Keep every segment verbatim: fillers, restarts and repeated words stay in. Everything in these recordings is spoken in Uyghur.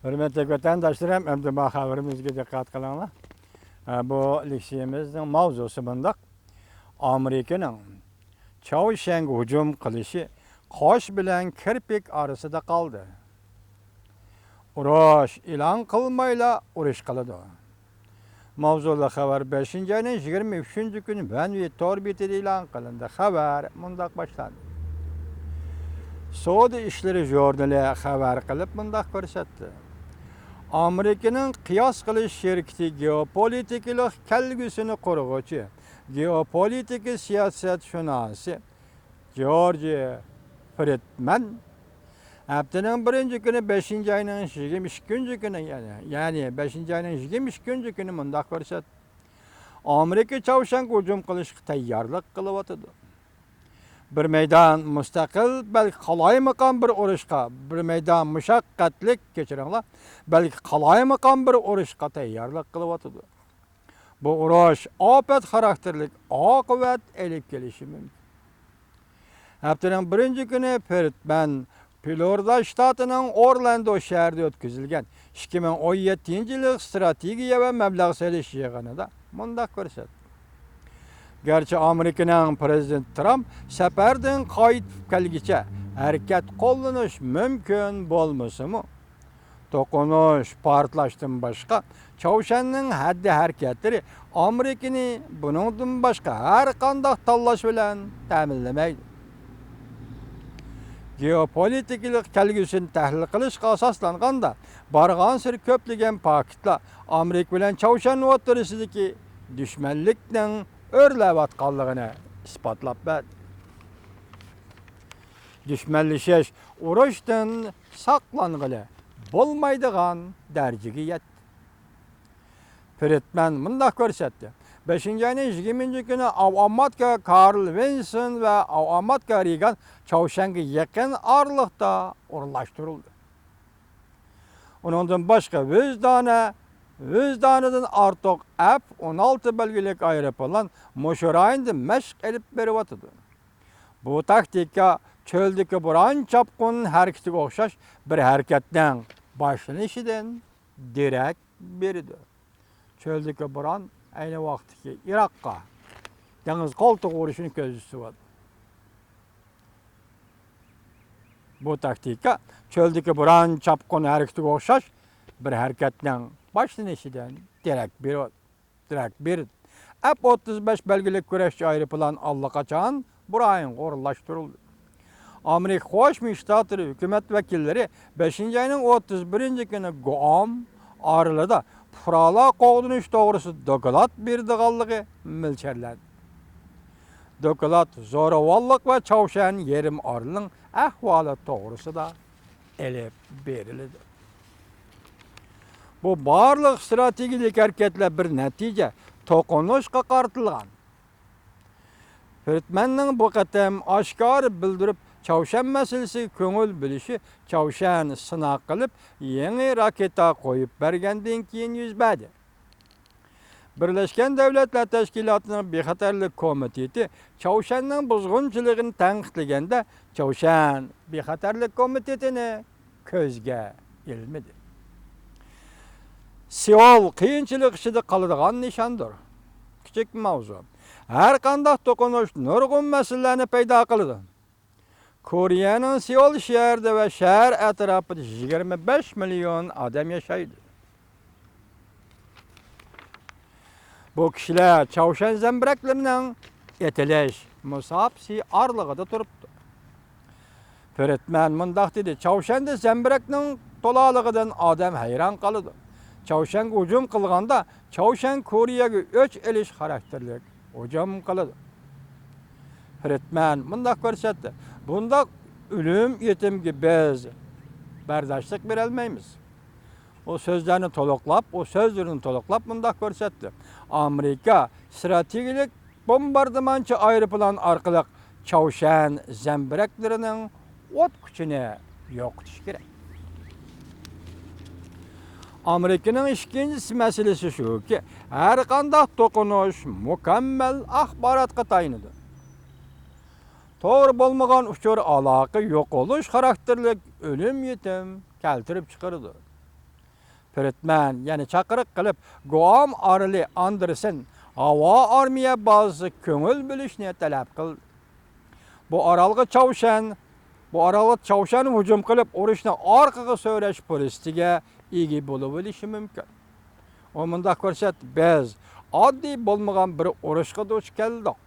ھۆرمەتلىك ۋەتەنداشلىرىم، ئەمدى ما خەۋىرىمىزگە دىققەت قىلىڭلار. ئە، بۇ لېكسىيەمىزنىڭ ماۋزۇسى مۇنداق: ئامېرىكىنىڭ چاۋشيەنگە ھۇجۇم قىلىشى قاش بىلەن كىرپىك ئارىسىدا قالدى. ئۇرۇش ئېلان قىلمايلا ئۇرۇش قىلىدۇ. ماۋزۇلۇق خەۋەر بەشىنچى ئاينىڭ يىگىرمە ئۈچىنچى كۈنى ۋەنۋى تور بېتىدە ئېلان قىلىندى. خەۋەر مۇنداق باشلاندى. سودا ئىشلىرى ژۇرنىلى خەۋەر قىلىپ مۇنداق كۆرسەتتى: ئامېرىكىنىڭ قىياس قىلىش شىركىتى گېئوپولىتىكىلىق كەلگۈسىنى قۇرغۇچى، گېئوپولىتىكا سىياسەتشۇناسى جورج فرىدمەن ھەپتىنىڭ بىرىنچى كۈنى، بەشىنچى ئاينىڭ يىگىرمە ئىككىنچى كۈنى، يەنى، يەنى بەشىنچى ئاينىڭ يىگىرمە ئىككىنچى كۈنى مۇنداق كۆرسەتتى: ئامېرىكا چاۋشيەنگە ھۇجۇم قىلىشقا تەييارلىق قىلىۋاتىدۇ. بىر مەيدان مۇستەقىل، بەلكى قالايمىقان بىر ئۇرۇشقا، بىر مەيدان مۇشەققەتلىك، كەچۈرۈڭلار، بەلكى قالايمىقان بىر ئۇرۇشقا تەييارلىق قىلىۋاتىدۇ. بۇ ئۇرۇش ئاپەت خاراكتېرلىك ئاقىۋەت ئېلىپ كېلىشى مۇمكىن. ھەپتىنىڭ بىرىنچى كۈنى فرىدمەن فلورىدا شتاتىنىڭ ئورلاندو شەھىرىدە ئۆتكۈزۈلگەن ئىككى مىڭ ئون يەتتىنچى يىللىق ئىستراتېگىيە ۋە مەبلەغ سېلىش يىغىنىدا مۇنداق كۆرسەتتى: گەرچە ئامېرىكىنىڭ پىرېزىدېنتى ترامپ سەپەردىن قايتىپ كەلگىچە ھەرىكەت قوللىنىش مۇمكىن بولمىسىمۇ، توقۇنۇش، پارتلاشتىن باشقا چاۋشيەننىڭ ھەددى ھەرىكەتلىرى ئامېرىكىنى بۇنىڭدىن باشقا ھەر قانداق تاللاش بىلەن تەمىنلىمەيدۇ. گېئوپولىتىكىلىق كەلگۈسىنى تەھلىل قىلىشقا ئاساسلانغاندا، بارغانسېرى كۆپلىگەن پاكىتلار ئامېرىكا بىلەن چاۋشيەن ئوتتۇرىسىدىكى دۈشمەنلىكنىڭ ئۆرلەۋاتقانلىقىنى ئىسپاتلاپ بەردى. دۈشمەنلىشىش ئۇرۇشتىن ساقلانغىلى بولمايدىغان دەرىجىگە يەتتى. فرىدمەن مۇنداق كۆرسەتتى: بەشىنچى ئاينىڭ يىگىرمىنچى كۈنى ئاۋاماتكا كارل ۋىنسون ۋە ئاۋاماتكا رېيگان چاۋشيەنگە يېقىن ئارىلىقتا ئورۇنلاشتۇرۇلدى. ئۇنىڭدىن باشقا، ۋىجدانە، ۋىجدانىدىن ئارتۇق ئەف ئون ئالتە بەلگىلىك ئايروپىلان مۇشۇ رايوندا مەشىق ئېلىپ بېرىۋاتىدۇ. بۇ تاكتىكا چۆلدىكى بوران چاپقۇن ھەرىكىتىگە ئوخشاش بىر ھەرىكەتنىڭ باشلىنىشىدىن دېرەك بېرىدۇ. چۆلدىكى بوران ئەينى ۋاقىتتىكى ئىراققا دېڭىز قولتۇقى ئۇرۇشىنى كۆزدە تۇتۇۋاتىدۇ. بۇ تاكتىكا چۆلدىكى بوران چاپقۇن ھەرىكىتىگە ئوخشاش بىر ھەرىكەتنىڭ باشلىنىشىدىن دېرەك بېرىۋاتىدۇ. دېرەك بېرىدۇ. ئەپ ئوتتۇز بەش بەلگىلىك كۈرەشچى ئايروپىلان ئاللىقاچان بۇ رايونغا ئورۇنلاشتۇرۇلدى. ئامېرىكا قوشما شتاتلىرى ھۆكۈمەت ۋەكىللىرى بەشىنچى ئاينىڭ ئوتتۇز بىرىنچى كۈنى گۇئام ئارىلىدا پۇقرالار قوغدىنىش توغرىسىدا دوكلات بېرىدىغانلىقى مۆلچەرلەندى. دوكلات زوراۋانلىق ۋە چاۋشيەن يېرىم ئارىلىنىڭ ئەھۋالى توغرىسىدا ئېلىپ بېرىلىدۇ. بۇ بارلىق ئىستراتېگىيەلىك ھەرىكەتلەر بىر نەتىجە، توقۇنۇشقا قارىتىلغان. فرىدمەننىڭ بۇ قېتىم ئاشكارا بىلدۈرۈپ، چاۋشيەن مەسىلىسىگە كۆڭۈل بۆلۈشى چاۋشيەن سىناق قىلىپ، يېڭى راكېتا قويۇپ بەرگەندىن كېيىن يۈز بەردى. بىرلەشكەن دۆلەتلەر تەشكىلاتىنىڭ بىخەتەرلىك كومىتېتى چاۋشيەننىڭ بۇزغۇنچىلىقىنى تەنقىدلىگەندە، چاۋشيەن بىخەتەرلىك كومىتېتىنى كۆزگە ئىلمىدى. سېئۇل قىيىنچىلىق ئىچىدە قالىدىغان نىشاندۇر. كىچىك ماۋزۇ. ھەر قانداق توقۇنۇش نۇرغۇن مەسىلىلەرنى پەيدا قىلىدۇ. كورېيەنىڭ سېئۇل شەھىرىدە ۋە شەھەر ئەتراپىدا يىگىرمە بەش مىليون ئادەم ياشايدۇ. بۇ كىشىلەر چاۋشيەن زەمبىرەكلىرىنىڭ ئېتىلىش مۇساپىسى ئارىلىقىدا تۇرۇپتۇ. فرىدمەن مۇنداق دېدى: چاۋشيەندە زەمبىرەكنىڭ تولالىقىدىن ئادەم ھەيران قالىدۇ. چاۋشيەنگە ھۇجۇم قىلغاندا، چاۋشيەن كورېيەگە ئۆچ ئېلىش خاراكتېرلىك ھۇجۇم قىلىدۇ. فرىدمەن مۇنداق كۆرسەتتى: بۇنداق ئۆلۈم يېتىمگە بىز بەرداشلىق بېرەلمەيمىز. ئۇ سۆزلەرنى تولۇقلاپ، ئۇ سۆزلىرىنى تولۇقلاپ مۇنداق كۆرسەتتى: ئامېرىكا ستراتېگىيەلىك بومباردىمانچى ئايروپىلان ئارقىلىق چاۋشيەن زەمبىرەكلىرىنىڭ ئوت كۈچىنى يوقىتىش كېرەك. ئامېرىكىنىڭ ئىككىنچىسى مەسىلىسى شۇكى، ھەر قانداق توقۇنۇش مۇكەممەل ئاخباراتقا تايىنىدۇ. توغرا بولمىغان ئۇچۇر ئالاقە يوقىلىش خاراكتېرلىك ئۆلۈم يېتىم كەلتۈرۈپ چىقىرىدۇ. فرىدمەن يەنە چاقىرىق قىلىپ، گۇئام ئارىلى ئاندېرسېن ھاۋا ئارمىيە بازىسىغا كۆڭۈل بۆلۈشنى تەلەپ قىلدى. بۇ ئارالغا چاۋشيەن، بۇ ئارالغا چاۋشيەن ھۇجۇم قىلىپ، ئۇرۇشنى ئارقىغا سۆرەش پۇرسىتىگە ئىگە بولۇۋېلىشى مۇمكىن. ئۇ مۇنداق كۆرسەتتى، بىز ئاددىي بولمىغان بىر ئۇرۇشقا دۇچ كەلدۇق.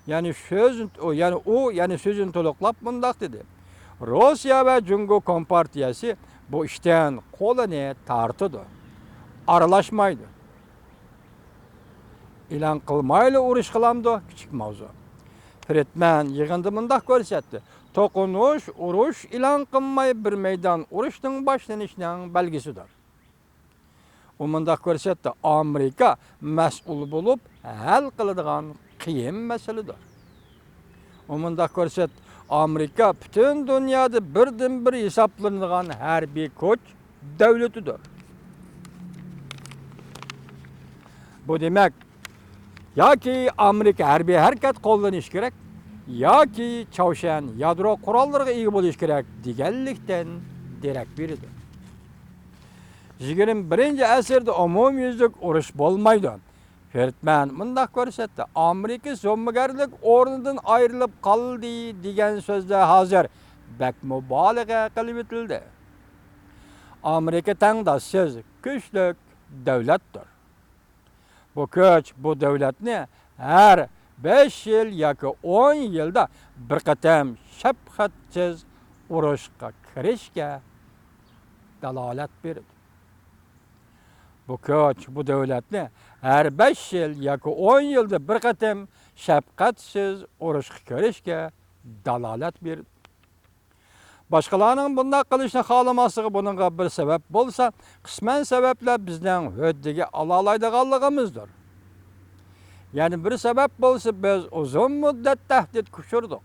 يەنى سۆزىنى، يەنى ئۇ يەنە سۆزىنى تولۇقلاپ مۇنداق دېدى، روسىيە ۋە جۇڭگو كومپارتىيەسى بۇ ئىشتىن قولىنى تارتىدۇ، ئارىلاشمايدۇ. ئېلان قىلمايلا ئۇرۇش قىلامدۇ؟ كىچىك ماۋزۇ. فرىدمەن يىغىندا مۇنداق كۆرسەتتى، توقۇنۇش، ئۇرۇش ئېلان قىلماي بىر مەيدان ئۇرۇشنىڭ باشلىنىشىنىڭ بەلگىسىدۇر. ئۇ مۇنداق كۆرسەتتى، ئامېرىكا مەسئۇل بولۇپ ھەل قىلىدىغان قىيىن مەسىلىدۇر. ئۇ مۇنداق كۆرسەتتى، ئامېرىكا پۈتۈن دۇنيادا بىردىنبىر ھېسابلىنىدىغان ھەربىي كۈچ دۆلىتىدۇر. بۇ دېمەك، ياكى ئامېرىكا ھەربىي ھەرىكەت قوللىنىشى كېرەك، ياكى چاۋشيەن يادرو قوراللىرىغا ئىگە بولۇشى كېرەك دېگەنلىكتىن دېرەك بېرىدۇ. يىگىرمە بىرىنچى ئەسىردە ئومۇميۈزلۈك ئۇرۇش بولمايدۇ. فېرتمان مۇنداق كۆرسەتتى، ئامېرىكا زومىگەرلىك ئورنىدىن ئايرىلىپ قالدى دېگەن سۆزلەر ھازىر بەك مۇبالىغە قىلىۋېتىلدى. ئامېرىكا تەڭداشسىز، كۈچلۈك دۆلەتتۇر. بۇ كۈچ بۇ دۆلەتنى ھەر بەش يىل ياكى ئون يىلدا بىر قېتىم شەپقەتسىز ئۇرۇشقا كىرىشكە دالالەت بېرىدۇ. بۇ كۈچ بۇ دۆلەتنى ھەر بەش يىل ياكى ئون يىلدا بىر قېتىم شەپقەتسىز ئۇرۇشقا كىرىشكە دالالەت بېرىدۇ. باشقىلارنىڭ بۇنداق قىلىشنى خالىماسلىقى بۇنىڭغا بىر سەۋەب بولسا، قىسمەن سەۋەبلەر بىزنىڭ ھۆددىگە ئالالايدىغانلىقىمىزدۇر. يەنە بىر سەۋەب بولسا، بىز ئۇزۇن مۇددەت تەھدىتكە ئۇچرىدۇق.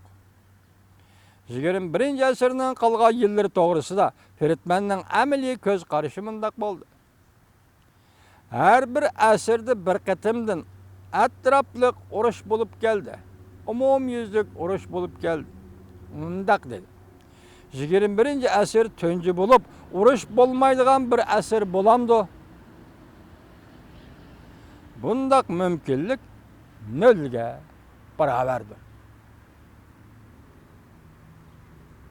يىگىرمە بىرىنچى ئەسىرنىڭ قالغان يىللىرى توغرىسىدا فېرتمەننىڭ ئەمەلىي كۆز قارىشى مۇنداق بولدى. ھەر بىر ئەسىردە بىر قېتىمدىن ئەتراپلىق ئۇرۇش بولۇپ كەلدى. ئومۇميۈزلۈك ئۇرۇش بولۇپ كەلدى. مۇنداق دېدى. يىگىرمە بىرىنچى ئەسىر تۇنجى بولۇپ، ئۇرۇش بولمايدىغان بىر ئەسىر بولامدۇ؟ بۇنداق مۇمكىنلىك نۆلگە باراۋەردۇر.